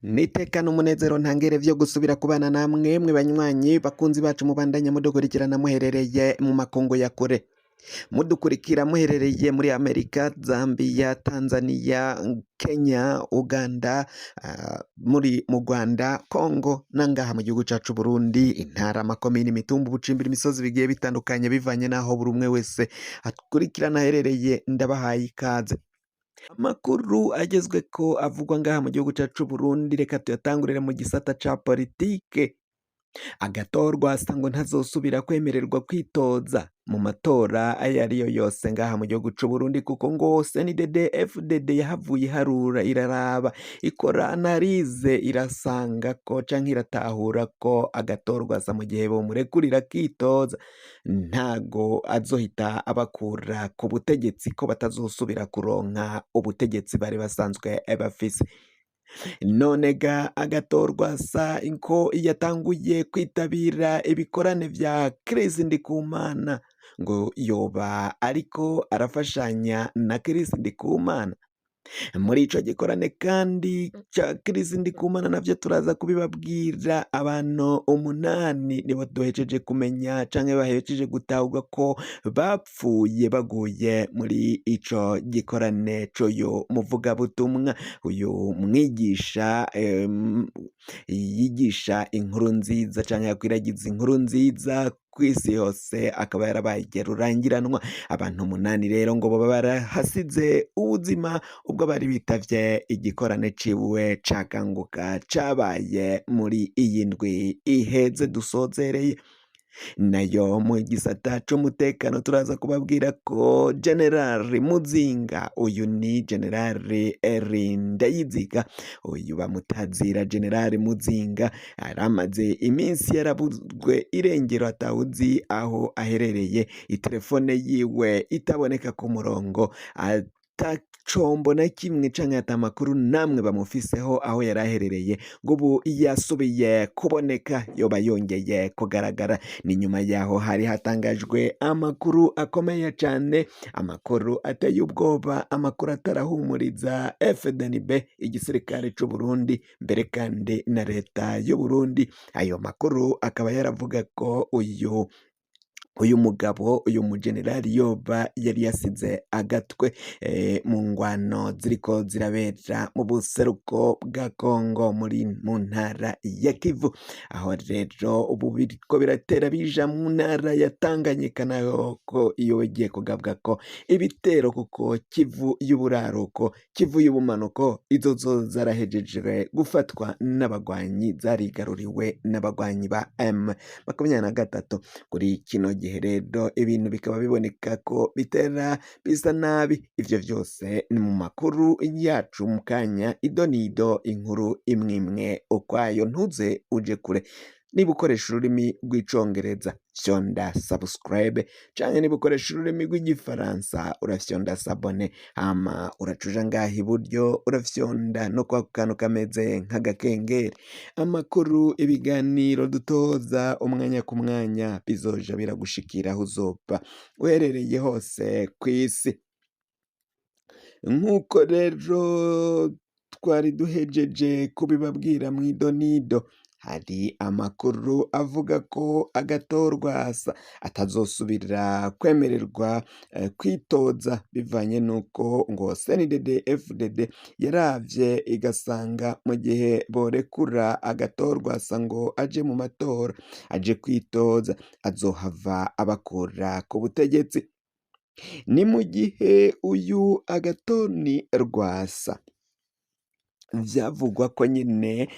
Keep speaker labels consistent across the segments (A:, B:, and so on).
A: N'iteka n'umunezero ntangere vyo gusubira kubana namwe mwe banywanyi bakunzi bacu mubandanya mudukurikirana muherereye mu makungu ya kure, mudukurikira muherereye muri Amerika, Zambia, Tanzania, Kenya, Uganda, muri mu Rwanda, Congo nangaha mu gihugu cacu Burundi, intara, amakomini, imitumba, ubucimbira, imisozi bigiye bitandukanye bivanye n'aho buri umwe wese akurikirana aherereye, ndabahaye ikaze. Amakuru agezweko avugwa ngaha mu gihugu cacu Burundi, reka tuyatangurire mu gisata ca politike. Agathon Rwasa ngo ntazosubira kwemererwa kwitoza mu matora ayo ariyo yose ngaha mu gihugu c'Uburundi, kuko ngo CNDD FDD yahavuye iharura, iraraba, ikora analyse, irasanga ko canke iratahura ko Agathon Rwasa mu gihe bomurekurira akitoza ntago azohita abakura ku butegetsi, ko batazosubira kuronka ubutegetsi bari basanzwe bafise. None ga Agathon Rwasa ko yatanguye kwitabira ibikorane vya Chris Ndikumana, ngo yoba ariko arafashanya na Chris Ndikumana muri ico gikorane kandi ca Chris Ndikumana, navyo turaza kubibabwira. Abantu 8 nibo duhejeje kumenya canke bahejeje gutahurwa ko bapfuye baguye muri ico gikorane c'uyu muvugabutumwa, uyu mwigisha yigisha inkuru nziza canke yakwiragiza inkuru nziza kw'isi hose, akaba yarabaye rurangiranwa. Abantu 8 rero ngo boba barahasize ubuzima ubwo bari bitavye igikorane ciwe cakanguka cabaye muri iyi ndwi iheze dusozereye. Nayo mu gisata c'umutekano turaza kubabwira ko General Muzinga, uyu ni General Ndayiziga, uyu bamutazira General Muzinga, aramaze iminsi yarabuzwe irengero, atawuzi aho aherereye, itelefone yiwe itaboneka ku murongo, atacombo na kimwe canke ata makuru namwe bamufiseho aho yari aherereye, ngo ubu yasubiye kuboneka, yoba yongeye kugaragara. Ni nyuma yaho hari hatangajwe amakuru akomeye cane, amakuru ateye ubwoba, amakuru atarahumuriza FDNB, igisirikare c'u Burundi, mbere kandi na leta y'u Burundi. Ayo makuru akaba yaravuga ko uyu mugabo, uyu mugenerali, yoba yari yasize agatwe mu ngwano ziriko zirabera mu buseruko bwa Kongo, muri mu ntara ya Kivu, aho rero ubu biriko biratera bija mu ntara ya Tanganyika, nayo ko iyo igiye kugabwa ko ibitero, kuko Kivu y'uburaruko, Kivu y'ubumanuko, izo zo zarahejejwe gufatwa n'abagwanyi, zarigaruriwe n'abagwanyi ba M23. Kuri kino gihe rero ibintu bikaba biboneka ko bitera bisa nabi. Ivyo vyose ni mu makuru yacu mu kanya, idonido, inkuru imwe imwe ukwayo. Ntuze uje kure. Niba ukoresha ururimi rw'icongereza, fyonda subscribe, canke niba ukoresha ururimi rw'igifaransa, urafyonda s'abonner, hama uracuja ngaha iburyo, urafyonda no kwa kantu kameze nk'agakengeri. Amakuru, ibiganiro dutoza umwanya ku mwanya bizoja biragushikira aho uzoba uherereye hose kw'isi. Nk'uko rero twari duhejeje kubibabwira mw'idonido, hari amakuru avuga ko Agathon Rwasa atazosubira kwemererwa kwitoza, bivanye n'uko ngo CNDD FDD yaravye igasanga mu gihe borekura Agathon Rwasa ngo aje mu matora, aje kwitoza, azohava abakura ku butegetsi. Ni mu gihe uyu Agathon Rwasa vyavugwa ko nyene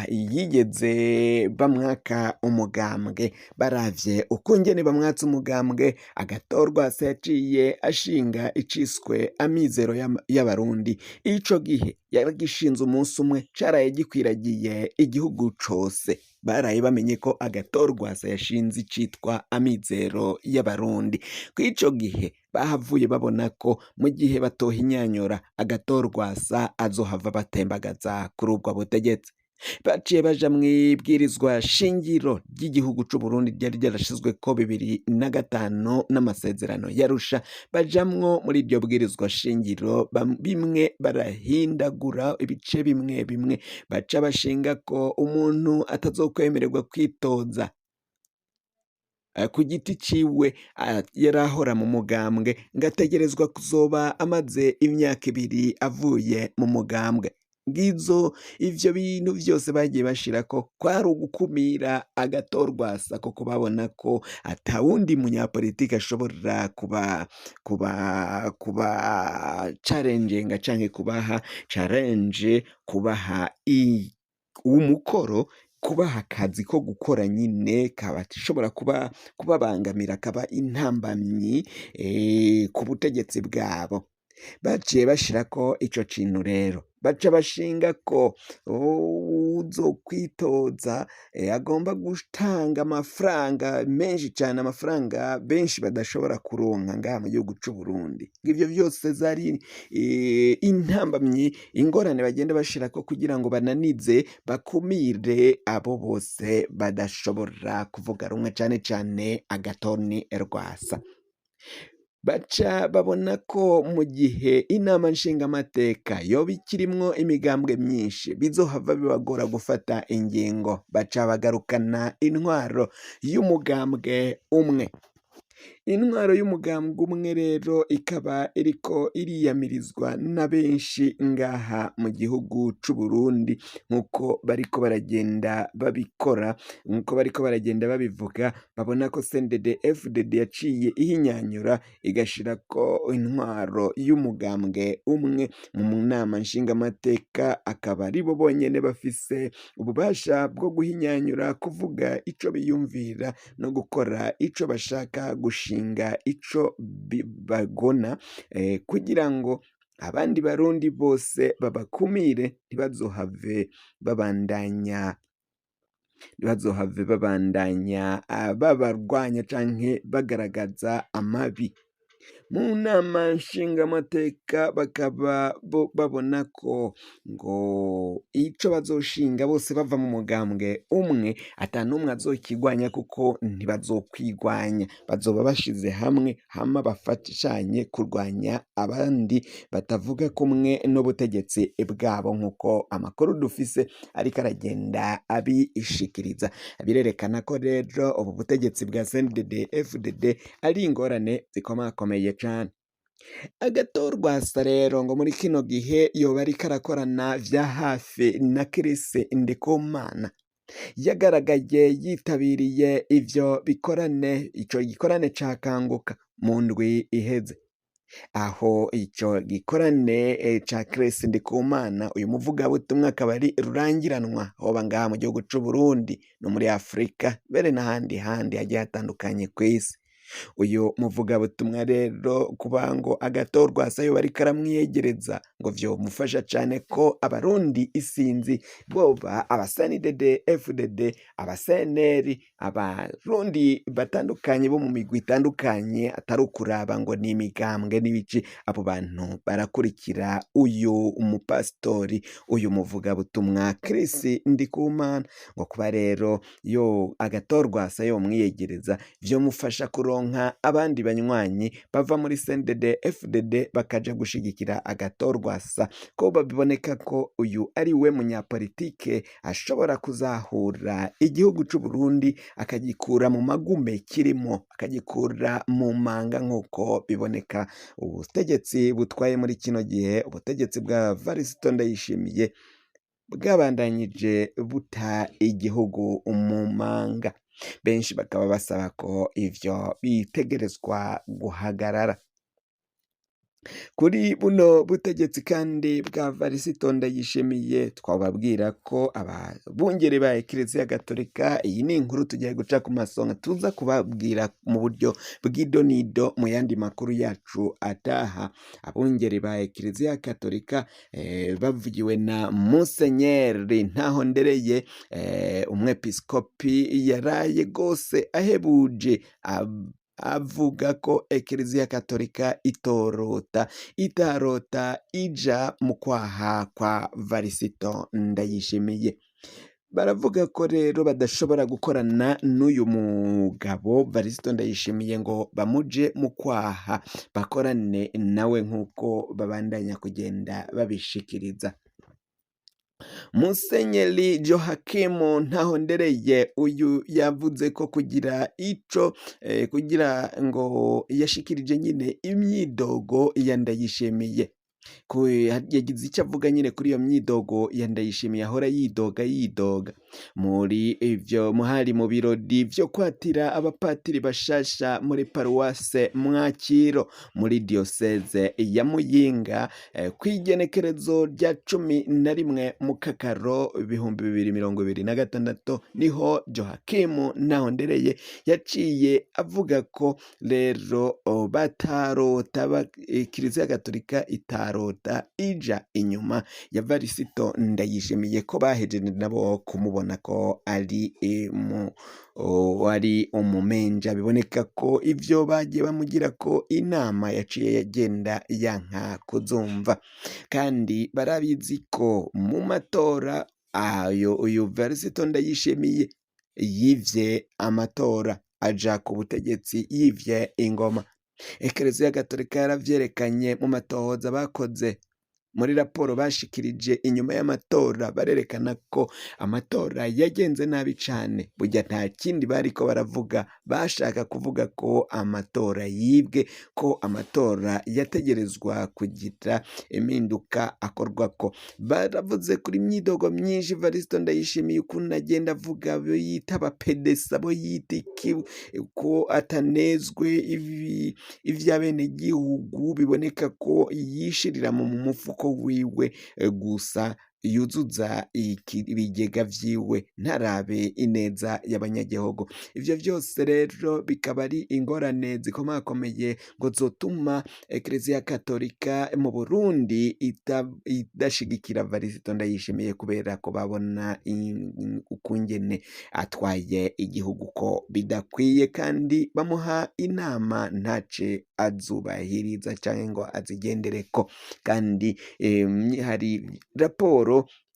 A: yigeze bamwaka umugambwe. Baravye ukungene bamwatse umugambwe, Agathon Rwasa yaciye ashinga iciswe Amizero y'Abarundi. Ico gihe yaragishinze umunsi umwe, caraye gikwiragiye igihugu cose. Baraye bamenye ko Agathon Rwasa yashinze icitwa Amizero y'Abarundi. Kw'ico gihe bahavuye babona ko mu gihe batohinyanyura Agathon Rwasa azohava batembagaza kuri ubwo butegetsi. Baciye baja mw'ibwirizwa shingiro ry'igihugu c'Uburundi ryari ryarashizweko 2005 n'amasezerano y'Arusha, bajamwo muri iryo bwirizwa shingiro bimwe barahindagura ibice bimwe bimwe, baca bashinga ko umuntu atazokwemererwa kwitoza ku giti ciwe yarahora mu mugambwe, ngo ategerezwa kuzoba amaze imyaka 2 avuye mu mugambwe. Ngizo ivyo bintu vyose bagiye bashirako kwari ugukumira agatorwasa, kuko babona ko atawundi munyapolitike ashobora kuba challenginga canke kubaha challenge, kubaha umukoro, kubaha akazi ko gukora nyine kabashobora kubabangamira, kaba intambamyi ku butegetsi bwabo. Baciye bashirako ico kintu rero, baca bashinga ko uwuzokwitoza agomba gutanga amafaranga menshi cane, amafaranga benshi badashobora kuronka ngaha mu gihugu c'Uburundi. Ivyo vyose zari intambamyi, ingorane bagenda bashirako kugira ngo bananize, bakumire abo bose badashobora kuvuga rumwe, cane cane Agatoni Rwasa. Baca babona ko mu gihe inama nshingamateka yoba ikirimwo imigambwe myinshi bizohava bibagora gufata ingingo, baca bagarukana intwaro y'umugambwe umwe. Intwaro y'umugambwe umwe rero ikaba iriko iriyamirizwa na benshi ngaha mu gihugu c'Uburundi, nk'uko bariko baragenda babikora, nk'uko bariko baragenda babivuga, babona ko CNDD FDD yaciye ihinyanyura igashirako intwaro y'umugambwe umwe mu nama nshingamateka, akaba aribo bonyene bafise ububasha bwo guhinyanyura, kuvuga ico biyumvira no gukora ico bashaka, gushinga ico bagona, kugira ngo abandi barundi bose babakumire, ntibazohave babandanya babarwanya canke bagaragaza amabi. Mu nama nshingamateka bakaba bo babona ko ngo ico bazoshinga bose bava mu mugambwe umwe, ata n'umwe azokigwanya, kuko ntibazokwigwanya, bazoba bashize hamwe hama bafashanye kurwanya abandi batavuga kumwe n'ubutegetsi bwabo, nk'uko amakuru dufise ariko aragenda abishikiriza. Birerekana ko rero ubu butegetsi bwa CNDD FDD ari ingorane zikomakomeye cane. Agatorwasa rero ngo muri kino gihe yoba ariko arakorana vya hafi na Chris Ndikumana, yagaragaye yitabiriye ivyo bikorane, ico gikorane ca Kanguka mu ndwi iheze, aho ico gikorane ca Chris Ndikumana, uyu muvugabutumwa akaba ari rurangiranwa hoba ngaha mu gihugu c'Uburundi no muri Afrika mbere n'ahandi handi hagiye hatandukanye kw'isi. Uyu muvugabutumwa rero kuba ngo Agatorwasa yoba ariko aramwiyegereza, ngo vyomufasha cane ko abarundi isinzi boba aba CNDD FDD, aba CNL, abarundi batandukanye bo mu migwi itandukanye, atari ukuraba ngo ni imigambwe n'ibiki, abo bantu barakurikira uyu umupasitori, uyu muvugabutumwa Chris Ndikumana. Ngo kuba rero yo Agatorwasa yomwiyegereza vyomufasha kuronka abandi banywanyi bava muri CNDD FDD bakaja gushigikira Agatorwasa, ko babiboneka ko uyu ari we munyapolitike ashobora kuzahura igihugu c'Uburundi akagikura mu magume kirimo, akagikura mu manga, nk'uko biboneka ubutegetsi butwaye muri kino gihe, ubutegetsi bwa Varisito Ndayishimiye bwabandanyije buta igihugu mu manga. Benshi bakaba basaba ko ivyo bitegerezwa guhagarara. Kuri buno butegetsi kandi bwa Varisito Ndayishimiye, twababwira ko ababungere ba Eklezia Gatolika, iyi ni inkuru tugiye guca ku masonga, tuza kubabwira mu buryo bw'idonido mu yandi makuru yacu ataha. Abungere ba Eklezia Gatolika bavugiwe na Musenyeri Ntahondereye, umwepiskopi yaraye gose ahebuje avuga ko Eklezia Katolika itarota ija mu kwaha kwa Varisito Ndayishimiye. Baravuga ko rero badashobora gukorana n'uyu mugabo Varisito Ndayishimiye ngo bamuje mu kwaha bakorane nawe nk'uko babandanya kugenda babishikiriza. Musenyeri Joachim Ntahondereye uyu yavuze ko kugira ico kugira ngo yashikirije nyine imyidogo ya Ndayishimiye, yagize icyo avuga nyine kuri iyo myidogo ya Ndayishimiye ahora yidoga yidoga. Muri ivyo muhari mu birori vyo kwatira abapatiri bashasha muri paruwase Mwakiro muri diyoseze ya Muyinga kw'igenekerezo rya 11 Mukakaro 2026, niho Joachim Ntahondereye yaciye avuga ko rero batarota Kiliziya Gatolika itarota ija inyuma ya Varisito Ndayishimiye, ko bahejeje nabo kumubona ko ari ari umumenja. Biboneka ko ivyo bagiye bamugira ko inama yaciye yagenda yanka kuzumva, kandi barabizi ko mu matora ayo uyu Varisito Ndayishimiye yivye amatora, aja ku butegetsi yivye ingoma. Ekereziya Gatolika yaravyerekanye mu matohoza bakoze muri raporo bashikirije inyuma y'amatora, barerekana ko amatora yagenze nabi cane. Burya nta kindi bariko baravuga, bashaka kuvuga ko amatora yibwe, ko amatora yategerezwa kugira impinduka akorwako. Baravuze kuri myidogo myinshi Varisito Ndayishimiye ukuntu agenda avuga abo yita abapedesa, abo yita iki, ko atanezwe ivy'abenegihugu, biboneka ko yishirira mu mufuko wiwe gusa, yuzuza ibigega vyiwe ntarabe ineza y'abanyagihugu. Ivyo vyose rero bikaba ari ingorane zikomakomeye ngo zotuma Ekereziya Katolika mu Burundi idashigikira Varisito Ndayishimiye, kubera ko babona ukungene atwaye igihugu ko bidakwiye, kandi bamuha inama ntace azubahiriza canke ngo azigendereko. Kandi hari raporo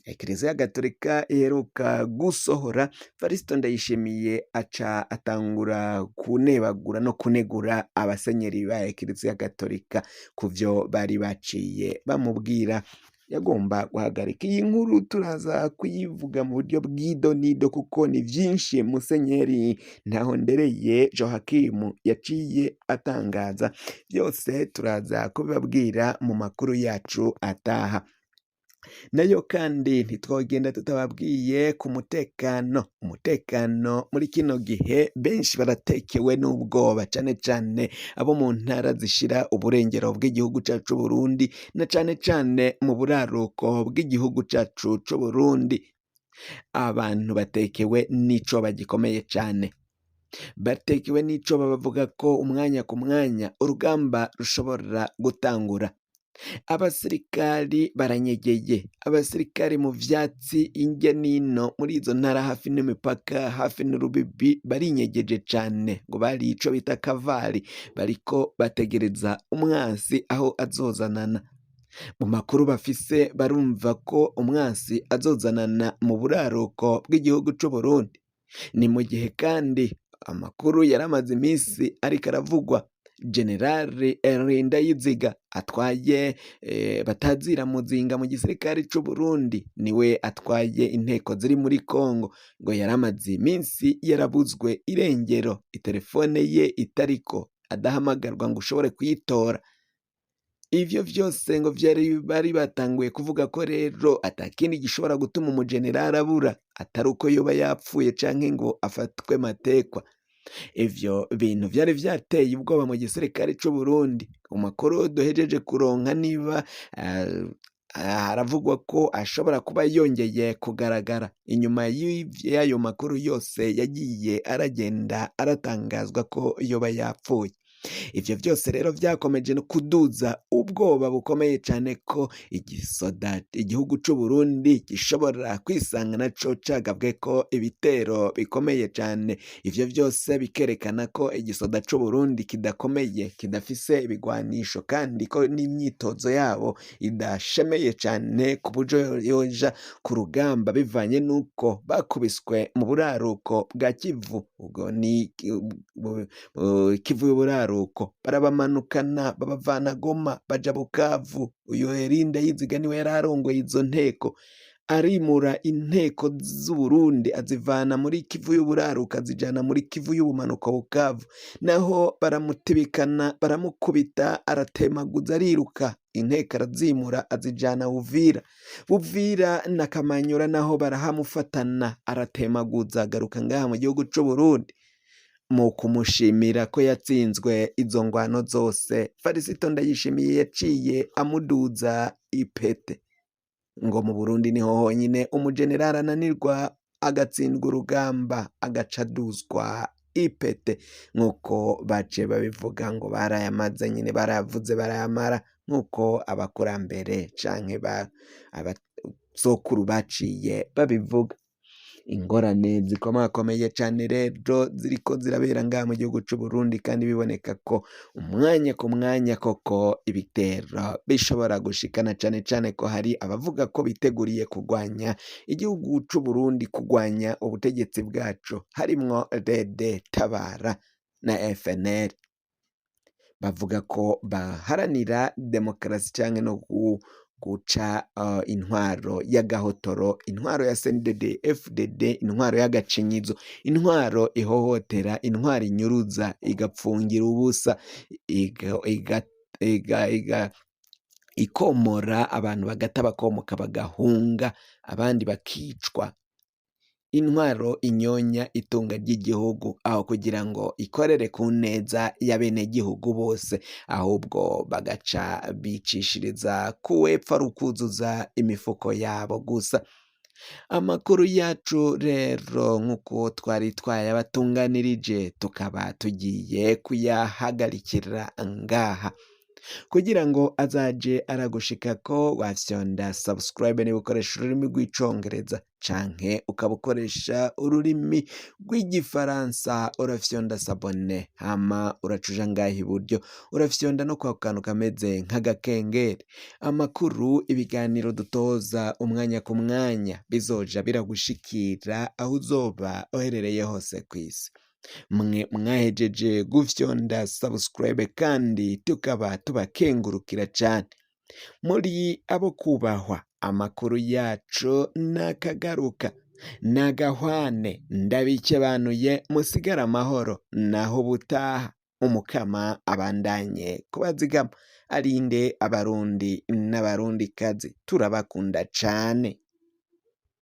A: Ekereziya Gatolika iheruka gusohora, Varisito Ndayishimiye aca atangura kunebagura no kunegura abasenyeri ba Ekereziya Gatolika ku vyo bari baciye bamubwira yagomba guhagarika. Iyi nkuru turaza kuyivuga mu buryo bw'idonido kuko ni vyinshi Musenyeri Ntahondereye Joachim yaciye atangaza, byose turaza kubibabwira mu makuru yacu ataha. Nayo kandi ntitwogenda tutababwiye ku mutekano. Umutekano muri kino gihe benshi baratekewe n'ubwoba, cane cane abo mu ntara zishira uburengero bw'igihugu cacu c'Uburundi, na cane cane mu buraruko bw'igihugu cacu c'Uburundi. Abantu batekewe n'icoba gikomeye cane, batekewe n'icoba, bavuga ko umwanya ku mwanya urugamba rushobora gutangura. Abasirikari baranyegeye, abasirikari mu vyatsi injya nino muri izo ntara hafi n'imipaka, hafi n'urubibi, barinyegeje cane ngo bari ico bita kavari, bariko bategereza umwansi aho azozanana. Mu makuru bafise barumva ko umwansi azozanana mu buraruko bw'igihugu c'Uburundi. Ni mu gihe kandi amakuru yaramaze iminsi ariko aravugwa, Generali Ndayiziga atwaye batazira muzinga mu gisirikare c'Uburundi, niwe atwaye inteko ziri muri Kongo, ngo yaramaze iminsi yarabuzwe irengero, itelefone ye itariko, adahamagarwa ngo ushobore kuyitora. Ivyo vyose ngo vyari bari batanguye kuvuga ko rero atakindi gishobora gutuma umujenerali abura atari uko yoba yapfuye canke ngo afatwe matekwa. Ivyo bintu vyari vyateye ubwoba mu gisirikare c'Uburundi. Mu makuru duhejeje kuronka, niba haravugwa ko ashobora kuba yongeye kugaragara inyuma y'ayo makuru yose yagiye aragenda aratangazwa ko yoba yapfuye. Ivyo vyose rero vyakomeje no kuduza ubwoba bukomeye cane ko igisoda igihugu c'Uburundi gishobora kwisanga naco cagabweko ibitero bikomeye cane. Ivyo vyose bikerekana ko igisoda c'Uburundi kidakomeye, kidafise ibigwanisho kandi ko n'imyitozo yabo idashemeye cane ku buryo yoja ku rugamba bivanye n'uko bakubiswe mu buraruko bwa Kivu, ubwo ni Kivu y'uburaruko, barabamanukana babavana Goma baja Bukavu. Uyu Erinde Yiziga niwe yari arongoye izo nteko, arimura inteko z'Uburundi azivana muri Kivu y'uburaruko azijana muri Kivu y'ubumanuko Bukavu, naho baramutibikana baramukubita aratemaguza ariruka, inteko arazimura azijana Uvira, Uvira na Kamanyura naho barahamufatana aratemaguza agaruka ngaha mu gihugu c'Uburundi. Mu kumushimira ko yatsinzwe izo ngwano zose, Farisito Ndayishimiye yaciye amuduza ipete ngo mu Burundi niho honyine umujenerali ananirwa agatsindwa urugamba agaca aduzwa ipete, nk'uko baciye babivuga ngo barayamaze nyine barayavuze barayamara, nk'uko abakurambere canke abasokuru baciye babivuga. Ingorane zikomakomeye cane rero ziriko zirabera ngaha mu gihugu c'Uburundi, kandi biboneka ko umwanya ku mwanya koko ibitero bishobora gushikana, cane cane ko hari abavuga ko biteguriye kugwanya igihugu c'Uburundi, kugwanya ubutegetsi bwaco, harimwo RD Tabara na FNL, bavuga ko baharanira demokarasi canke no guca intwaro y'agahotoro, intwaro ya CNDD FDD, intwaro y'agacinyizo, intwaro ihohotera, intwaro inyuruza igapfungira ubusa, ikomora abantu bagata bakomoka bagahunga, abandi bakicwa, intwaro inyonya itunga ry'igihugu aho kugira ngo ikorere ku neza y'abenegihugu bose, ahubwo bagaca bicishiriza kuwepfo ari ukuzuza imifuko yabo gusa. Amakuru yacu rero nk'uko twari twayabatunganirije tukaba tugiye kuyahagarikira ngaha kugira ngo azaje aragushikako, wafyonda subscribe niba ukoresha ururimi rw'icongereza canke ukaba ukoresha ururimi rw'igifaransa, urafyonda s'abonner, hama uracuja ngaha iburyo urafyonda no kwa kantu kameze nk'agakengeri. Amakuru, ibiganiro dutoza umwanya ku mwanya bizoja biragushikira aho uzoba uherereye hose kw'isi. Mwe mwahejeje gufyonda subscribe kandi tukaba tubakengurukira cane, muri abo kubahwa. Amakuru yacu nakagaruka nagahwane, ndabikebanuye, musigare amahoro, naho ubutaha. Umukama abandanye kubazigama, arinde Abarundi n'Abarundikazi, turabakunda cane.